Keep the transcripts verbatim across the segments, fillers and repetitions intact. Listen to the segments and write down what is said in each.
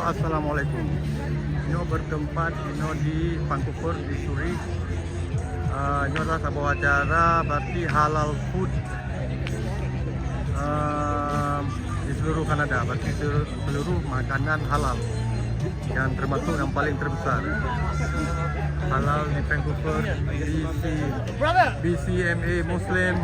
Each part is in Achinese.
Assalamualaikum. Nyoe bertempat inoe di Vancouver, di Zurich. Ah, nyoe adalah saboh acara berarti halal food, ah, di seluruh Kanada. Berarti seluruh makanan halal yang termasuk yang paling terbesar. Halal di Vancouver, B C, Brother! B C M A Muslim.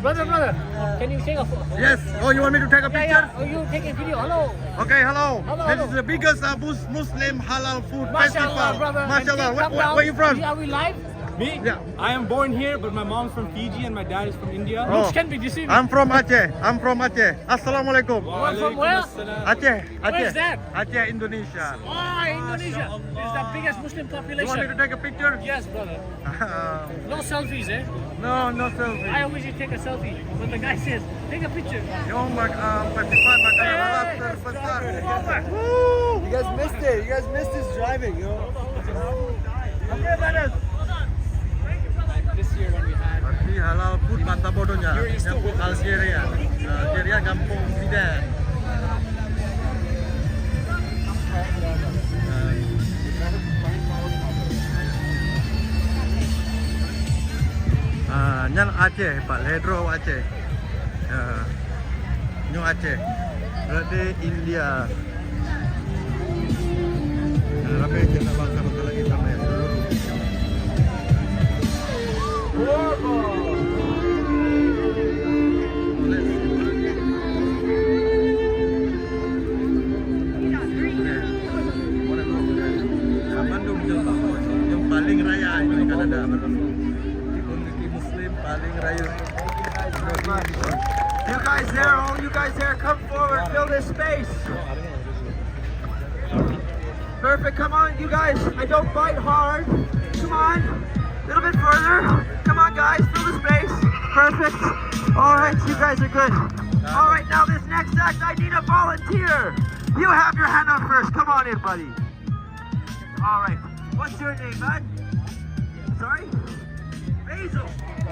Brother, brother, can you take a photo? Yes. Oh, you want me to take a picture? Yeah, yeah. Oh, you take a video. Hello. Okay, hello. Hello, hello. This is the biggest, uh, Mus-, Muslim halal food festival. Mashallah, brother. Mashallah. Where, where, where you from? Are we live? Me? Yeah. I am born here, but my mom's from Fiji and my dad is from India. Oh. Looks can be deceiving. I'm from Aceh. I'm from Aceh. Assalamualaikum. Wa alaikum assalam. Aceh. Aceh. Where is that? Aceh, Indonesia. Oh, Indonesia. Mashallah. It's the biggest Muslim population. You want me to take a picture? Yes, brother. No selfies, eh? No, no selfie. I always take a selfie, but the guy says, "Take a picture." Nyoe mak-, ah, festival makanan halal terbesar. Woo! You guys missed it. You guys missed his driving, yo. Okay, brothers. This year when we had Berarti halal food mantap bodohnya. Nyambut Algeria. Algeria gampông siden. Ah, nyan Aceh, Pak. Lhèe droe Aceh. Ya. Nyoe Aceh. Berarti India. Nah, ramè cit bangsa-bangsa laén ramè. Bandum nyang, nyang paling raya di Kanada, di komuniti Muslim paling raya. You guys there, all you guys there, come forward, fill this space. Perfect. Come on, you guys. I don't bite hard. Come on. A little bit further. Come on, guys. Fill the space. Perfect. All right, you guys are good. All right, now this next act, I need a volunteer. You have your hand up first. Come on in, buddy. All right. What's your name, bud? Sorry? Basil.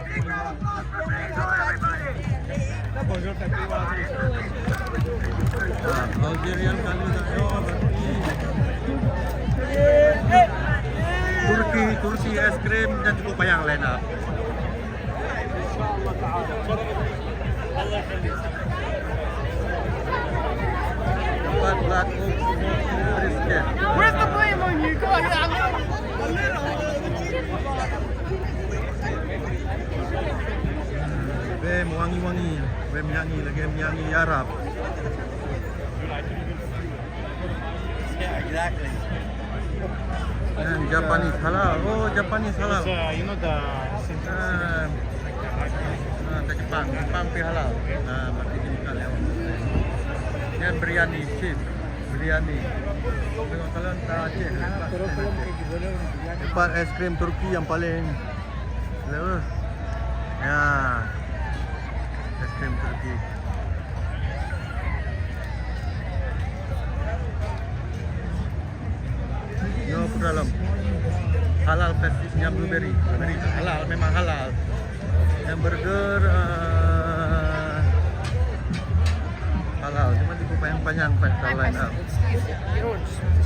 Big round of applause for Basil, everybody. Ah, Algerian kali dah. Turki, Turki es krim dan cukup payah line up. Where's the blame on you? Come on, yeah, I know. Bèe meuwangi-wangi, bèe meuwangi lagèe meuwangi Arab. Yeah, exactly. And Japanese halal. Oh, Japanese halal. It's, uh, you know the Ah, ah, kat Jepang. Jepang pih halal. Ah, berarti di Mekah lewat. Ni biryani, chef. Biryani. Tengok kalau entah Aceh, lepas. Lepas es krim Turki yang paling lepas. Ya. Es krim Turki. Nyoe pun dalam halal festival blueberry. Blueberry halal, memang halal. Yang burger, eh, halal, cuma cukup panjang-panjang, Pak, line up.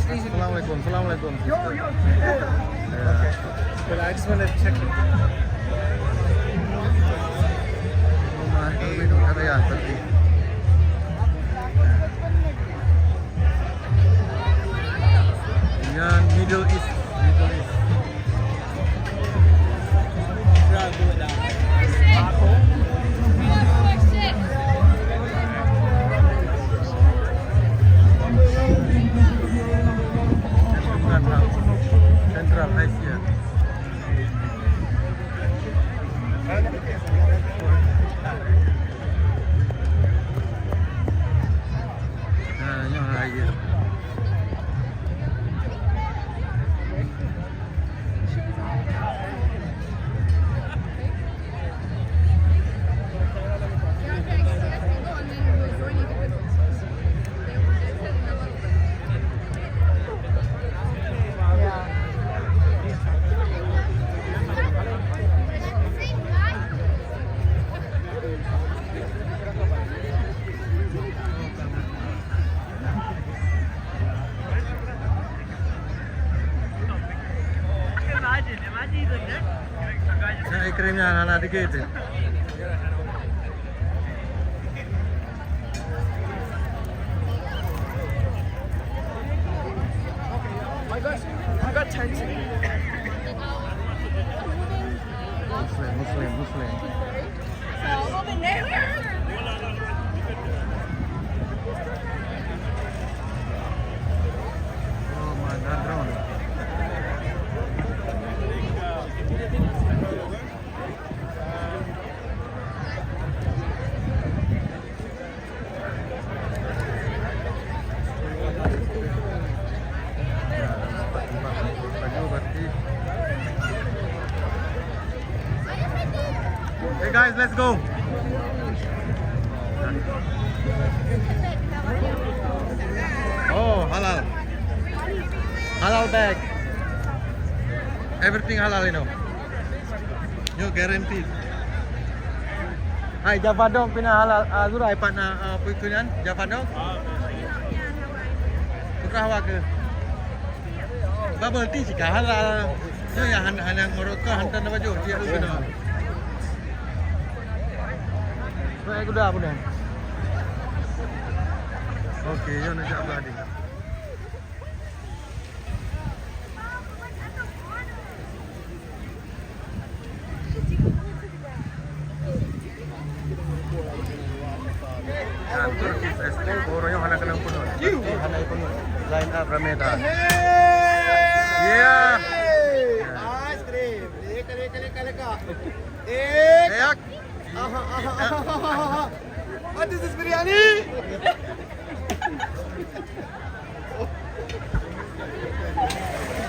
Assalamualaikum, assalamualaikum. Ya. But I just wanna check. Rumah itu, itu area tadi. Nyan Middle East, Middle East. Central Asia. Nah, nyoe hai. Krimnya hana dikit. Muslim, Muslim, Muslim. Oh, my God, drone. Hey guys, let's go. Oh, halal. Halal bag. Everything halal, you know. Nyoe guarantee. Hai, Java Dog pih na halal, ah, Zura, pat na, ah, apa itu nyan? Java Dog? Tukar awak ke? Bubble tea sih halal. Nyoe nyang hana, hana ngerokok, hantar na baju, dia tu kena. Baik, udah, udah. Okey, nyoe nak jak belah dia. Nah, Turkish ice cream, oh, royong hana kena penuh. Hana penuh. Line up ramai dah. Yeah. Ice cream. Leka, leka, leka, leka. Eh. Eh, ak- Aha, aha, aha, aha, aha. What is this biryani?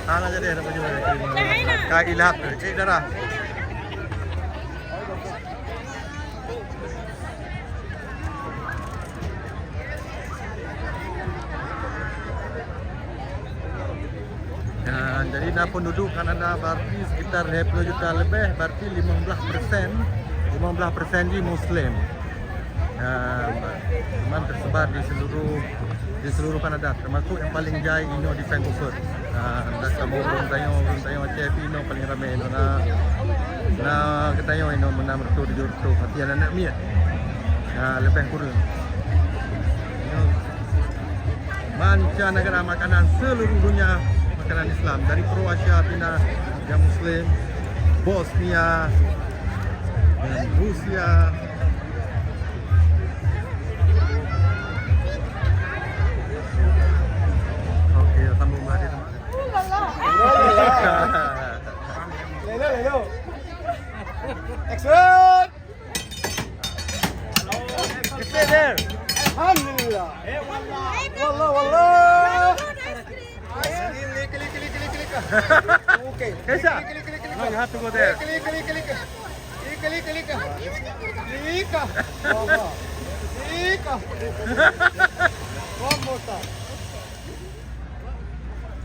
Hana jadi, hana jadi. Ka ilap, cek darah. Ya, jadi na penduduk Kanada berarti sekitar dua puluh juta lebih, berarti lima belas persen, lima belas persen jih Muslim. Ya, memang tersebar di seluruh, di seluruh Kanada, termasuk yang paling jai inoe di Vancouver. Ya, dan kamoe ureueng tanyoe, ureueng tanyoe Aceh pih inoe paling ramai, na, na geutanyoe inoe meunan reutôh tujoh reutôh, hati aneuk miet. Ya, lebih kurang. Mancanegara makanan seluruh dunia, makanan Islam, dari Kroasia, Cina, yang Muslim, Bosnia, dan Rusia. Okey, sambung balik. Lelo, lelo. Action. Stay there. Alhamdulillah. Wallah, wallah. Klik, klik, klik, klik, klik. Okey. Kaisa. Klik, klik, klik, klik. No, you have to go there. Klik, klik, klik, klik. Klik, klik, klik. Klik. Wallah. Klik. One more time.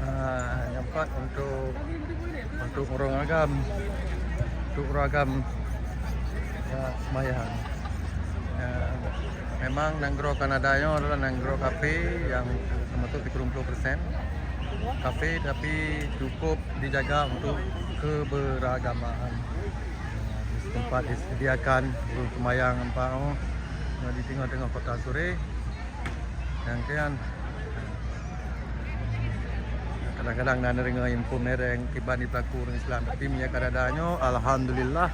Ah, nyang pat untuk, untuk ureueng agam, untuk ureueng agam, ya, seumayang. Ya, memang nanggroe Kanada nyoe adalah nanggroe kafe yang termasuk tiga puluh persen kafe, tapi cukup dijaga untuk keberagamaan. Ya, di setempat disediakan ureueng seumayang nampak, oh, di tengah-tengah kota Zurich. Nyang keuan, kadang-kadang na neudeungoe info mereng kiban di pelaku ureueng Islam, tapi meunyo Kanada nyoe, alhamdulillah,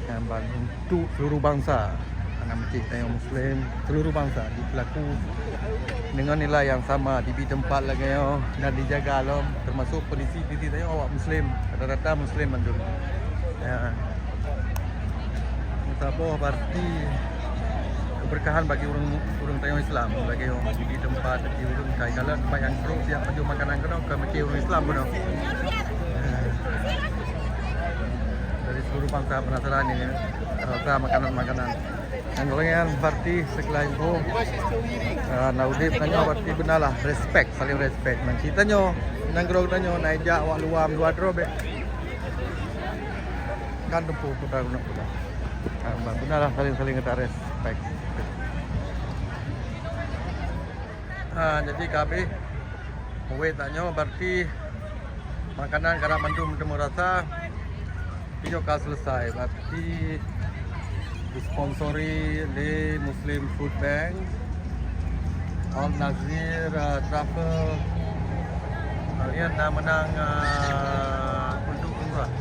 nyang ban untuk seluruh bansa, hana meucih tanyoe Muslim, seluruh bansa di pelaku dengan nilai yang sama, dibri tempat lagèe nyoe dan dijaga lom, termasuk polisi-polisi tanyoe awak Muslim, rata-rata Muslim mandum. Ya. Meusaboh berarti keberkahan bagi ureueng, ureueng tanyoe Islam, bagi ureueng di tempat, bagi ureueng kai. Kalau tempat nyang brôk siap pajoh makanan keunoe, ka meusti ureueng Islam keunoe. Dari seluruh bangsa penasaran ini, rasa makanan-makanan. Nyang golongan berarti sekilas info. Ah, na udép tanyoe berarti benalah respect, saling respect. Nang kita nyoe, nanggroe tanyoe, na ijak awak luwa, luwa droe bèk. Kan teumpo putra guna putra. Ah, benalah saling-saling kita respect. Ah, jadi ka habéh muwét tanyoe, berarti makanan karap mandum teumeu rasa. Video ka selesai, berarti disponsori lé Muslim Food Bank, Al Nazir, uh, Travel. Kalian na menang, uh, untuk umrah.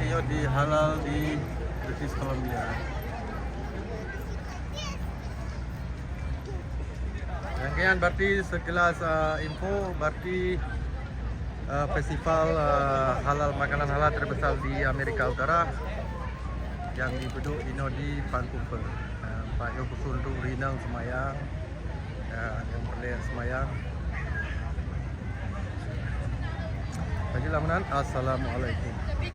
Iyo di halal di British Columbia. Yang kian berarti sekilas, uh, info, berarti, uh, festival, uh, halal, makanan halal terbesar di Amerika Utara yang dipeuduek inoe di Vancouver. Uh, Pak Yo khusus untuk rinang semayang, uh, yang berleng semayang. Bagi lamunan, assalamualaikum.